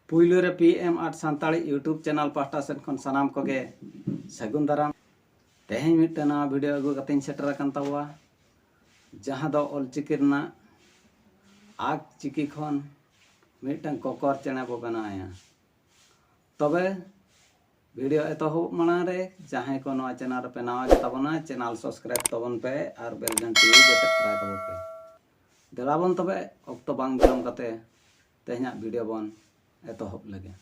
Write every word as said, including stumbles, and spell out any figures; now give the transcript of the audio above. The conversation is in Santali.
ᱯᱩᱭᱞᱩ ᱨᱮ P M art Santali YouTube channel ᱯᱟᱦᱴᱟ ᱥᱮᱫ ᱠᱷᱚᱱ ᱥᱟᱱᱟᱢ ᱠᱚᱜᱮ ᱥᱟᱹᱜᱩᱱ ᱫᱟᱨᱟᱢ᱾ ᱛᱮᱦᱮᱧ ᱢᱤᱫᱴᱟᱝ ᱱᱟᱣᱟ ᱵᱷᱤᱰᱤᱭᱳ ᱟᱹᱜᱩ ᱠᱟᱛᱮᱧ ᱥᱮᱴᱮᱨ ᱟᱠᱟᱱ ᱛᱟᱵᱚᱣᱟ, ᱡᱟᱦᱟᱸ ᱫᱚ ᱚᱞᱪᱤᱠᱤ ᱨᱮᱱᱟᱜ ᱟᱠ ᱪᱤᱠᱤ ᱠᱷᱚᱱ ᱢᱤᱫᱴᱟᱝ ᱠᱚᱠᱚᱨ ᱪᱮᱬᱮ ᱵᱚ ᱵᱮᱱᱟᱣᱮᱭᱟ᱾ ᱛᱚᱵᱮ ᱵᱷᱤᱰᱤᱭᱳ ᱮᱛᱚᱦᱚᱵ ᱢᱟᱲᱟᱝ ᱨᱮ ᱡᱟᱦᱟᱸᱭ ᱠᱚ ᱱᱚᱣᱟ ᱪᱮᱱᱮᱞ ᱨᱮᱯᱮ ᱱᱟᱣᱟ ᱜᱮᱛᱟ ᱵᱚᱱᱟ, ᱪᱮᱱᱮᱞ ᱥᱟᱵᱥᱠᱨᱟᱭᱤᱵ ᱛᱟᱵᱚᱱ ᱯᱮ ᱟᱨ ᱵᱮᱞ ᱜᱷᱟᱱᱴᱤ ᱡᱚᱴᱮᱫ ᱛᱚᱨᱟᱭ ᱛᱟᱵᱚᱱ ᱯᱮ᱾ ᱫᱮᱞᱟ ᱵᱚᱱ ᱛᱚᱵᱮ ᱚᱠᱛᱚ ᱵᱟᱝ ᱵᱤᱞᱚᱢ ᱠᱟᱛᱮ ᱛᱮᱦᱮᱧᱟᱜ ᱵᱷᱤᱰᱤᱭᱳ ᱵᱚᱱ ᱮᱛᱚᱦᱚᱵ ᱞᱮᱜᱮ᱾